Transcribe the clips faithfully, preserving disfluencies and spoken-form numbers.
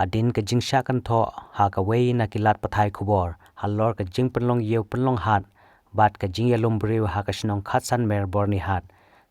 Hadien ka jingshah kynthoh ha kawei na ki lad pathai khubor halor ka jingpynlong ïew pynlong hat bad ka jingïalum briew ha ka shnong Khatsanmer Byrnihat,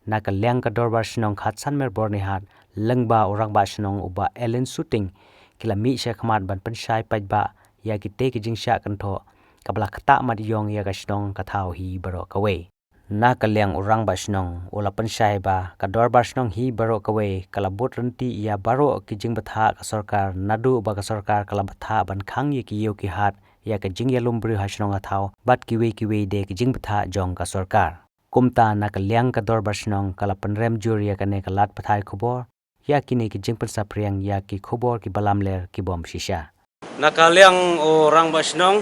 na ka liang ka Dorbar Shnong Khatsanmer Byrnihat, lyngba u Rangbah Shnong u Bah Ellen Suting, ki la mih shakhmat ban pynshai paidbah ïa kitei ki jingshah kynthoh kaba la ktah mat ïong ïa ka shnong ka thaw hi baroh kawei. Na ka liang u Rangbah Shnong u la pynshai ba ka Dorbar Shnong hi baroh kawei ka la bud ryntih ïa baroh ki jingbthah ka sorkar, naduh ba ka sorkar ka la bthah ban khang ïa ki ïew ki hat ïa ka jingïalum briew ha shnong ha thaw bad kiwei kiwei de ki jingbthah jong ka sorkar. Kumta na ka liang ka Dorbar Shnong ka la pynrem jur ïa kane ka lad pathai khubor ïa kine ki jingpynsaphriang ïa ki khubor kiba lamler ki bym shisha. Na ka liang u Rangbah Shnong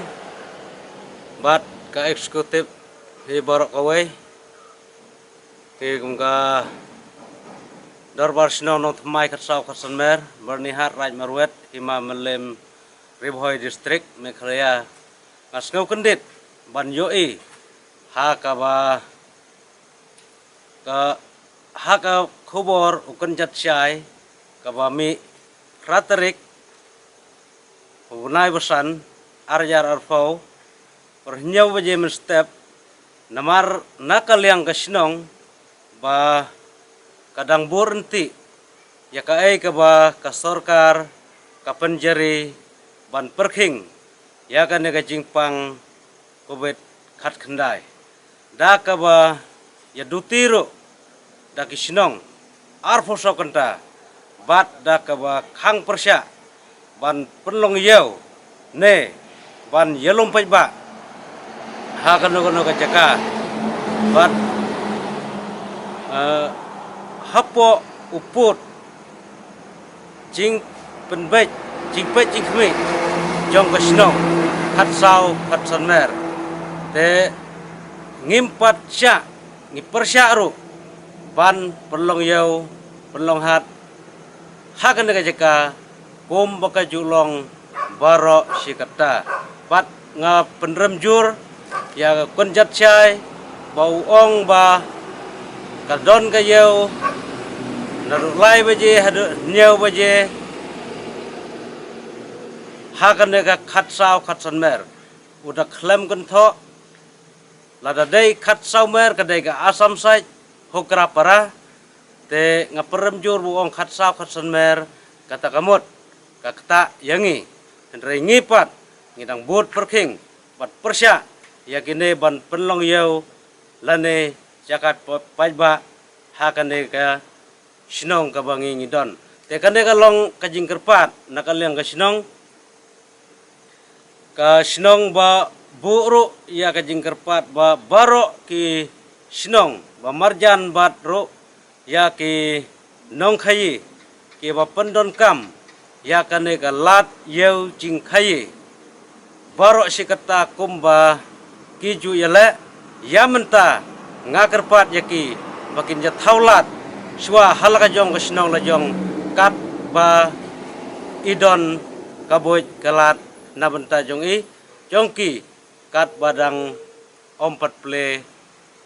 bad ka executive hi baroh kawei, hi kum ka Dorbar Shnong Nongthymmai Khatsaw Khatsanmer Byrnihat Raid Marwet, Hima Mylliem, Ri Bhoi District, Meghalaya, nga sngew kyndit ban ïohi ha kaba ka ha ka khubor u kynjat shai kaba mih phra tarik u bnai ba san, ar hajar arphew, phra hynñiew baje mynstep, namar na ka liang ka shnong ba ka dang bud ryntih ïa kaei kaba ka sorkar ka pynjari ban pyrkhing ïa kane ka jingpang Covid khatkhyndai. Da kaba ïa duti ruh da ki shnong arphew saw kynta bad da kaba khang pyrshah ban pynlong ïew ne ban ïalum paidbah ha kano kano ka jaka bad, eh, hapoh u pud jingpynbeit, jingpeit jingkhmih jong ka shnong Khatsaw Khatsanmer. Te ngim pat shah, ngi pyrshah ruh ban pynlong ïew pynlong hat ha kane ka jaka kum ba ka ju long baroh shi katta. Bad nga pynrem jur ïa ka kynjat shai ba u ong ba ka don ka ïew naduh lai baje haduh hynñiew baje ha kane ka Khatsaw Khatsanmer. U da khlem kynthoh, lada dei Khatsawmer ka dei ka Assam side, Hokrapara, te nga pynrem jur ba u ong Khatsaw Khatsanmer, kata ka mut ka ktah ïa ngi. Hynrei ngi pat ngi dang bud pyrkhing bad pyrshah ïa kine ban pynlong ïew lane jaka pa-, paidbah ha kane ka shnong kaba ngi ngi don. Te kane ka long ka jingkyrpad na ka liang ka shnong. Ka shnong ba buh ruh ïa ka jingkyrpad ba baroh ki shnong ba marjan bad ruh ïa ki nongkhaïi kiba pyndonkam ïa kane ka lad ïew jingkhaïi baroh shi katta kumba ki ju ïaleh. Ïa mynta nga kyrpad ïa ki ba kin ïa thaw lad shuwa ha la ka jong ka shnong la jong katba i don ka buit ka lad na bynta jong i jong ki katba dang ym pat plie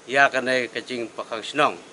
ïa kane ka jingpyrkhang shnong.